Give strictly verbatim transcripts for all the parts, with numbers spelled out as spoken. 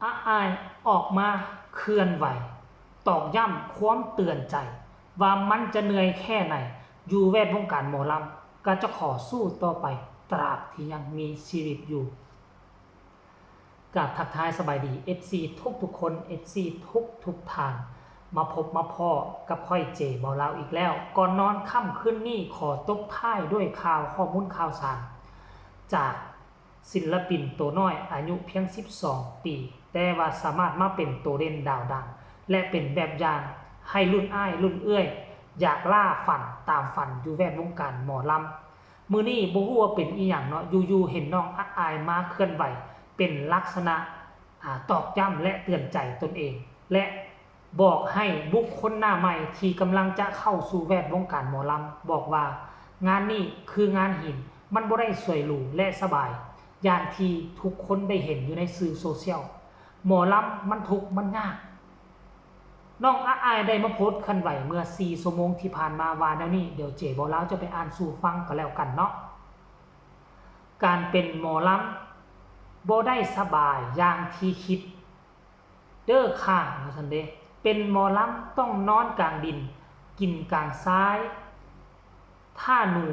อาอ้ายออกมาเคลื่อนไหว ตอกย้ำความเตือนใจ ว่ามันจะเหนื่อยแค่ไหน อยู่แวดวงการหมอลำ ก็จะขอสู้ต่อไปตราบที่ยังมีชีวิตอยู่ กราบทักทายสบายดี เอฟซี ทุกทุกๆคน เอฟซี ทุกทุกๆท่าน มาพบมาพ้อกับข้อยเจบ่าวลาวอีกแล้ว ก่อนนอนค่ำคืนนี้ขอตบท้ายด้วยข่าวข้อมูลข่าวสาร จากศิลปินตัวน้อยอายุเพียง สิบสอง ปี แต่ว่าสามารถมาเป็นตัวเด่นดาวดัง และเป็นแบบอย่างให้รุ่นอ้ายรุ่นเอื้อย อยากล่าฝันตามฝันอยู่แวดวงการหมอลำ มื้อนี้บ่ฮู้ว่าเป็นอีหยังเนาะ อยู่ๆ เห็นน้องอาอ้ายมาเคลื่อนไหว เป็นลักษณะ อ่า ตอกย้ำและเตือนใจตนเอง และบอกให้บุคคลหน้าใหม่ที่กำลังจะเข้าสู่แวดวงการหมอลำ บอกว่างานนี้คืองานหิน มันบ่ได้สวยหรูและสบาย อย่างที่ทุกคนได้เห็นอยู่ในสื่อโซเชียล หมอลำมันทุกข์มันยาก น้องอาอ้ายได้มาโพสต์เคลื่อนไหวเมื่อ สี่ ชั่วโมงที่ผ่านมาว่าแนวนี้ เดี๋ยวเจบ่าวลาวจะไปอ่านสู่ฟังก็แล้วกันเนาะ การเป็นหมอลำบ่ได้สบายอย่างที่คิดเด้อค่ะ ว่าซั่นเด้ เป็นหมอลำต้องนอนกลางดิน กินกลางทราย ถ้าหนู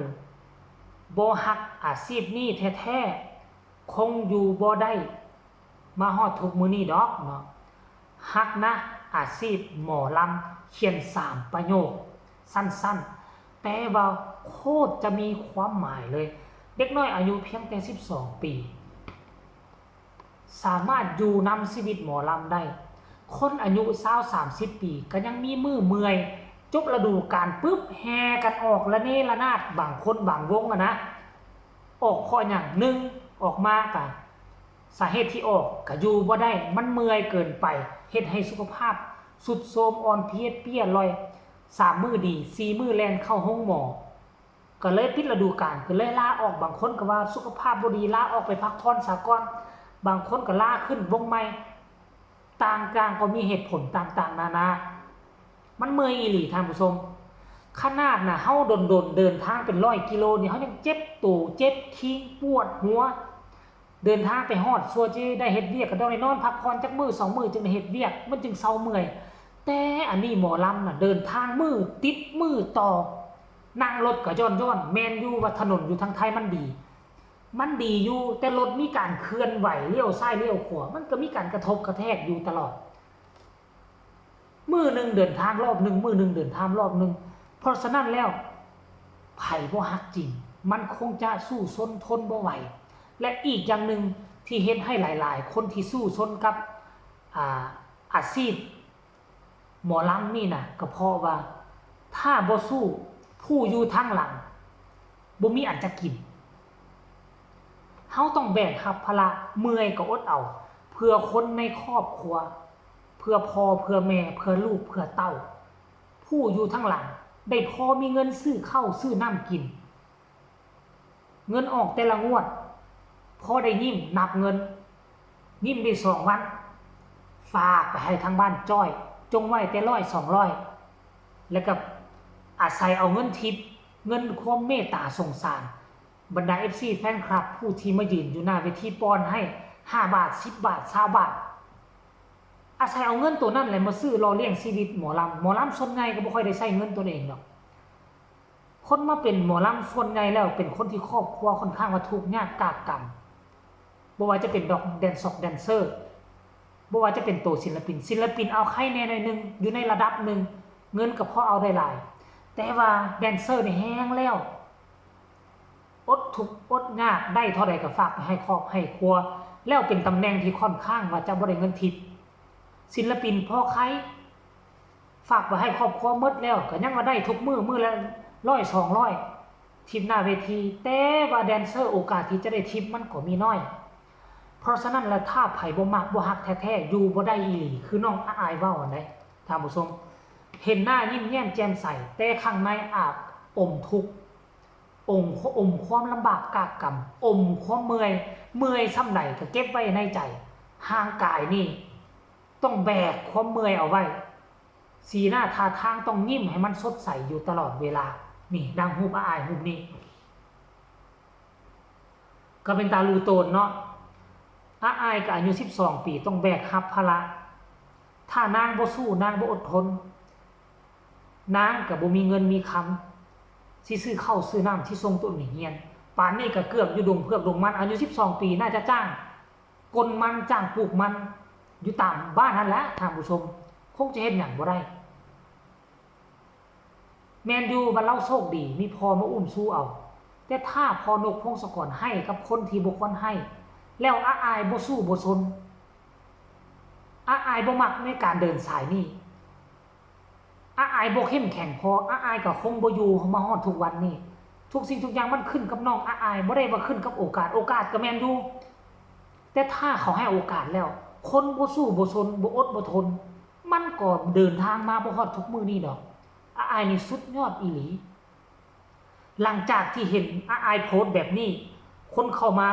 บ่ฮักอาชีพนี้แท้ๆ คงอยู่บ่ได้มาฮอดทุกมื้อนี้ดอกเนาะ ฮักนะอาชีพหมอลำ เขียนสามประโยคสั้นๆ แต่ว่าโคตรจะมีความหมายเลย เด็กน้อยอายุเพียงแต่ สิบสอง ปี สามารถอยู่นำชีวิตหมอลำได้ คนอายุ ซาว สามสิบ ปี ก็ยังมีมือเมื่อย จบฤดูกาลปุ๊บ แห่กันออกระเนระนาด บางคนบางวงอะนะ ออกเพราะหยัง หนึ่ง ออกมากะ สาเหตุที่ออกกะอยู่บ่ได้ มันเมื่อยเกินไป เฮ็ดให้สุขภาพทรุดโทรม อ่อนเพลียเปี้ยลอย สามมื้อดี สี่มื้อแล่นเข้าโรงหมอ ก็เลยปิดฤดูกาล ก็เลยลาออก บางคนก็ว่าสุขภาพบ่ดี ลาออกไปพักผ่อนซะก่อน บางคนก็ลาขึ้นวงใหม่ ต่างๆ ก็มีเหตุผลต่างๆ นานา มันเมื่อยอีหลีท่านผู้ชม ขนาดน่ะ เฮาโดนๆ เดินทางเป็นร้อยกิโลนี่ เฮายังเจ็บโต เจ็บคิง ปวดหัว เดินทางไปฮอด ซั่วสิได้เฮ็ดเวียกก็ต้องได้นอนพักผ่อนจักมื้อสองมื้อจึงได้เฮ็ดเวียก มันจึงเซาเมื่อย แต่อันนี้หมอลำน่ะ เดินทางมื้อติดมื้อต่อ นั่งรถก็ย้อนๆ แม่นอยู่ว่าถนนอยู่ทางไทยมันดี มันดีอยู่ แต่รถมีการเคลื่อนไหว เลี้ยวซ้ายเลี้ยวขวา มันก็มีการกระทบกระแทกอยู่ตลอด มื้อหนึ่งเดินทางรอบหนึ่ง มื้อหนึ่งเดินทางรอบหนึ่ง เพราะฉะนั้นแล้ว ไผบ่ฮักจริง มันคงจะสู้ซนทนบ่ไหว และอีกอย่างหนึ่งที่เฮ็ดให้หลายๆ คนที่สู้ซนกับ อ่า อาชีพหมอลำนี่นะ ก็เพราะว่าถ้าบ่สู้ ผู้อยู่ทางหลังบ่มีอันจะกิน เฮาต้องแบกรับภาระ เมื่อยก็อดเอา เพื่อคนในครอบครัว เพื่อพ่อ เพื่อแม่ เพื่อลูก เพื่อเต้า ผู้อยู่ทางหลัง ได้พอมีเงินซื้อข้าวซื้อน้ำกิน เงินออกแต่ละงวด พอได้ยิ้มนับเงิน ยิ้มได้สองวัน ฝากไปให้ทางบ้านจ้อย จงไว้แต่ร้อยสองร้อย แล้วก็อาศัยเอาเงินทิป เงินความเมตตาสงสาร บรรดา เอฟซี แฟนคลับ ผู้ที่มายืนอยู่หน้าเวทีปอนให้ ห้าบาท สิบบาท ซาวบาท อาศัยเอาเงินตัวนั้นแหละมาซื้อหล่อเลี้ยงชีวิตหมอลำ หมอลำส่วนใหญ่ก็บ่ค่อยได้ใช้เงินตัวเองดอก คนมาเป็นหมอลำส่วนใหญ่แล้วเป็นคนที่ครอบครัวค่อนข้างว่าทุกข์ยากกากกำ บ่ว่าจะเป็นดอกแดนซอกแดนเซอร์ บ่ว่าจะเป็นตัวศิลปิน ศิลปินเอาไข่แน่หน่อยหนึ่ง อยู่ในระดับหนึ่ง เงินก็พอเอาได้หลาย แต่ว่าแดนเซอร์นี่แฮงแล้ว อดทุกข์อดยาก ได้เท่าใดก็ฝากไปให้ครอบให้ครัว แล้วเป็นตำแหน่งที่ค่อนข้างว่าจะบ่ได้เงินทิป ศิลปินพอไข่ ฝากไปให้ครอบครัวหมดแล้ว ก็ยังว่าได้ทุกมื้อ มื้อละร้อยสองร้อย ทิปหน้าเวที แต่ว่าแดนเซอร์โอกาสที่จะได้ทิปมันก็มีน้อย เพราะฉะนั้นแล้วถ้าไผบ่มักบ่ฮักแท้ๆ อยู่บ่ได้อีหลี คือน้องอาอายเว้าหั่นเด้ ท่านผู้ชม เห็นหน้ายิ้มแย้มแจ่มใส แต่ข้างในอาจอมทุกข์ อม อมความลำบากกากกำ อมความเมื่อย เมื่อยส่ำใดก็เก็บไว้ในใจ ร่างกายนี่ต้องแบกความเมื่อยเอาไว้ สีหน้าท่าทางต้องยิ้มให้มันสดใสอยู่ตลอดเวลา นี่ ดังรูปอาอายรูปนี้ ก็เป็นตาลูโตนเนาะ อาอายก็อายุสิบสองปี ต้องแบกรับภาระ ถ้านางบ่สู้ นางบ่อดทน นางก็บ่มีเงินมีคำสิซื้อข้าวซื้อน้ำสิส่งตัวเองเรียน ป่านนี้ก็เกือกอยู่ดงเผือกดงมัน อายุสิบสองปี น่าจะจ้างกลมัน จ้างปลูกมัน อยู่ตามบ้านหั้นแหละท่านผู้ชม คงจะเฮ็ดหยังบ่ได้ แม่นอยู่ว่าลาวโชคดีมีพ่อมาอุ้มชูเอา แต่ถ้าพ่อนกพงศกรให้กับคนที่บ่ควรให้ แล้วอาอายบ่สู้บ่ซน อาอายบ่มักในการเดินสายนี้ อาอายบ่เข้มแข็งพอ อาอายก็คงบ่อยู่มาฮอดทุกวันนี้ ทุกสิ่งทุกอย่างมันขึ้นกับน้องอาอาย บ่ได้ว่าขึ้นกับโอกาส โอกาสก็แม่นอยู่ แต่ถ้าเขาให้โอกาสแล้ว คนบ่สู้บ่ซน บ่อดบ่ทน มันก็เดินทางมาบ่ฮอดทุกมื้อนี้ดอก อาอายนี่สุดยอดอีหลี หลังจากที่เห็นอาอายโพสต์แบบนี้ คนเข้ามา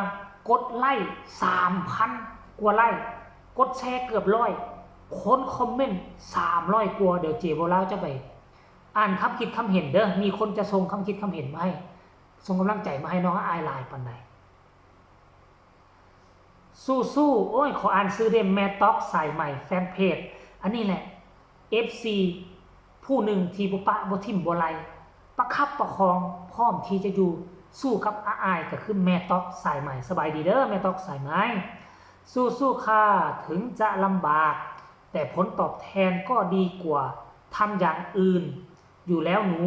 กดไลค์ สามพัน กว่าไลค์ กดแชร์เกือบร้อย คนคอมเมนต์ สามร้อย กว่า เดี๋ยวเจเว้าลาวจะไปอ่านคำคิดคำเห็นเด้อ มีคนจะส่งคำคิดคำเห็นมาให้ ส่งกำลังใจมาให้น้องอาอายหลายปานใด สู้ๆ โอ้ย ขออ่านชื่อเด้ แม่ต๊อกสายใหม่ แฟนเพจ อันนี้แหละ เอฟซี ผู้หนึ่งที่บ่ปะบ่ถิ่มบ่ไล่ ประคับประคอง พร้อมที่จะอยู่สู้กับอาอาย ก็คือแม่ต๊อกสายใหม่ สบายดีเด้อ แม่ต๊อกสายใหม่ สู้ๆ ค่ะ ถึงจะลำบาก แต่ผลตอบแทนก็ดีกว่าทำอย่างอื่นอยู่แล้วหนู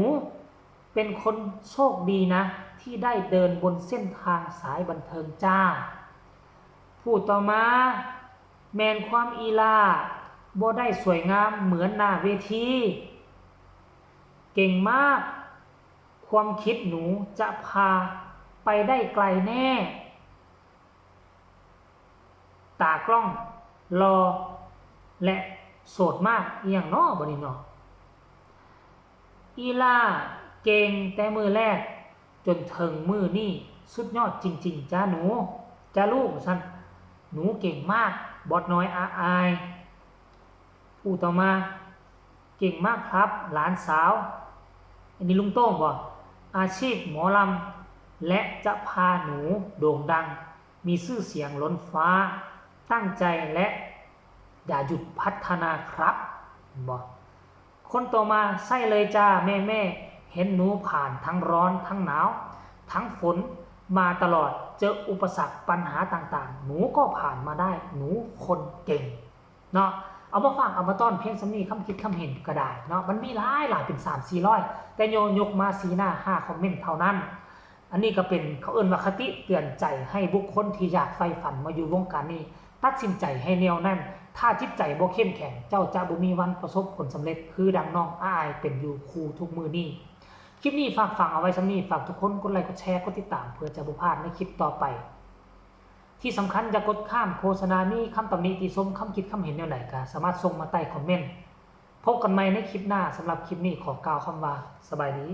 เป็นคนโชคดีนะ ที่ได้เดินบนเส้นทางสายบันเทิงจ้า ผู้ต่อมา แม่นความอีหล่า บ่ได้สวยงามเหมือนหน้าเวที เก่งมาก ความคิดหนูจะพาไปได้ไกลแน่ ตากล้องหล่อและโสดมาก อีหยังน้อบัดนี้น้อ อีหล่าเก่งแต่มื้อแรกจนถึงมื้อนี้ สุดยอดจริงๆ จ้าหนู จ้าลูก ว่าซั่น หนูเก่งมาก บอสน้อยอาอาย ผู้ต่อมา เก่งมากครับ หลานสาว อันนี้ลุงโต้งบ่ อาชีพหมอลำ และจะพาหนูโด่งดัง มีชื่อเสียงล้นฟ้า ตั้งใจและอย่าหยุดพัฒนาครับ บ่ คนต่อมา ใช่เลยจ้าแม่ๆ เห็นหนูผ่านทั้งร้อนทั้งหนาว ทั้งฝนมาตลอด เจออุปสรรคปัญหาต่างๆ หนูก็ผ่านมาได้ หนูคนเก่ง เนาะ เอามาฝากเอามาต้อนเพียงส่ำนี้ คำคิดคำเห็นก็ได้เนาะ มันมีหลายหลาย เป็นสามสี่ร้อย แต่โยยกมาสี่หน้าห้าคอมเมนต์เท่านั้น อันนี้ก็เป็น เขาเอิ้นว่าคติเตือนใจให้บุคคลที่อยากใฝ่ฝันมาอยู่วงการนี้ ตัดสินใจให้แน่วแน่น ถ้าจิตใจบ่เข้มแข็ง เจ้าจะบ่มีวันประสบผลสำเร็จ คือดังน้องอาอายเป็นอยู่คู่ทุกมื้อนี้ คลิปนี้ฝากฝังเอาไว้ส่ำนี้ ฝากทุกคนกดไลค์กดแชร์กดติดตาม เพื่อจะบ่พลาดในคลิปต่อไป ที่สำคัญอย่ากดข้ามโฆษณา มีคำตำหนิติชม คำคิดคำเห็นแนวใดก็สามารถส่งมาใต้คอมเมนต์ พบกันใหม่ในคลิปหน้า สำหรับคลิปนี้ขอกล่าวคำว่าสบายดี